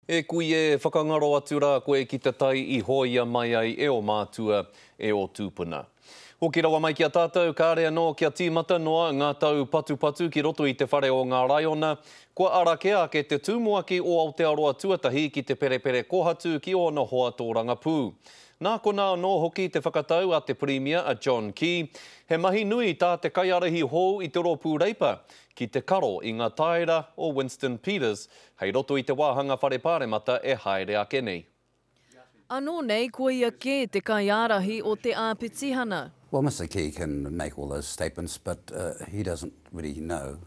E kui e, whakangaro atu rā koe ki te tai i hōia mai ai e ō mātua, e ō tūpuna. Hoki rawa mai ki a tātou, kāre anō kia tīmata noa ngā tau patupatu ki roto i te whare o ngā raiona, kua ara kē ake te tumuaki o Aotearoa tuatahi ki te perepere kohatu ki ōna hoa tōrangapū. Nā konā anō hoki te whakatau a te Pirimia a John Key, he mahi nui tā te kaiārahi hou i te Rōpū Reipa ki te karo i ngā taera o Winston Peters hei roto i te wāhanga Whare Pāremata e haere ake nei. Anō nei ko ia kē te kaiārahi o te āpitihana. Well, Mister Key can make all those statements, but he doesn't really know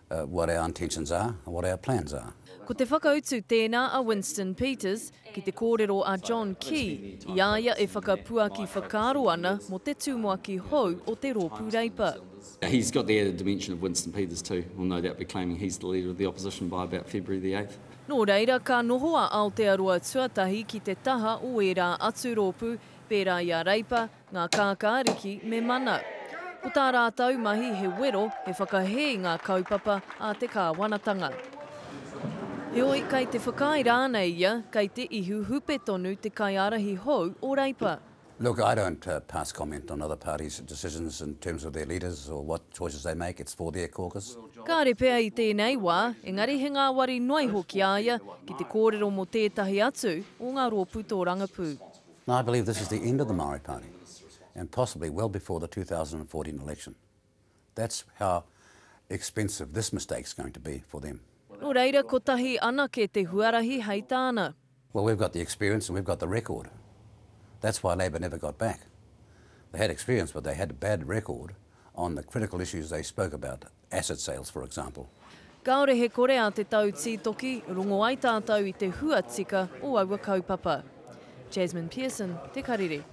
what our intentions are and what our plans are. Ko te whakautu tēnā a Winston Peters ki te kōrero a John Key i a ia e whakapuaki whakaaro ana mō te tumuaki hou o te Rōpū Reipa. He's got the added dimension of Winston Peters too, will no doubt be claiming he's the leader of the opposition by about February the 8th. Nō reira, ka noho a Aotearoa Tuatahi ki te taha o ērā atu rōpū, pērā i a Reipa, Ngā Kākāriki me Mana. Ko tā rātou mahi he wero, he whakahē i ngā kaupapa a te kāwanatanga. Heoi, kei te whakaae rānei ia, kei te ihu hupe tonu te kaiārahi hou o Reipa? Look, I don't pass comment on other parties' decisions in terms of their leaders or what choices they make, it's for their caucus. Kāre pea i tēnei wā, engari he ngāwari noa iho ki a ia ki te kōrero mō tētahi atu o ngā rōpū tōrangapū. I believe this is the end of the Māori Party and possibly well before the 2014 election. That's how expensive this mistake's going to be for them. Nō reira, kotahi anake te huarahi hei tāna. Well, we've got the experience and we've got the record. That's why Labour never got back. They had experience, but they had a bad record on the critical issues they spoke about, asset sales, for example. Kāore he kore a te tau tītoki, rongo ai tātou i te hua tika o aua kaupapa. Jasmine Pearson, Te Karere.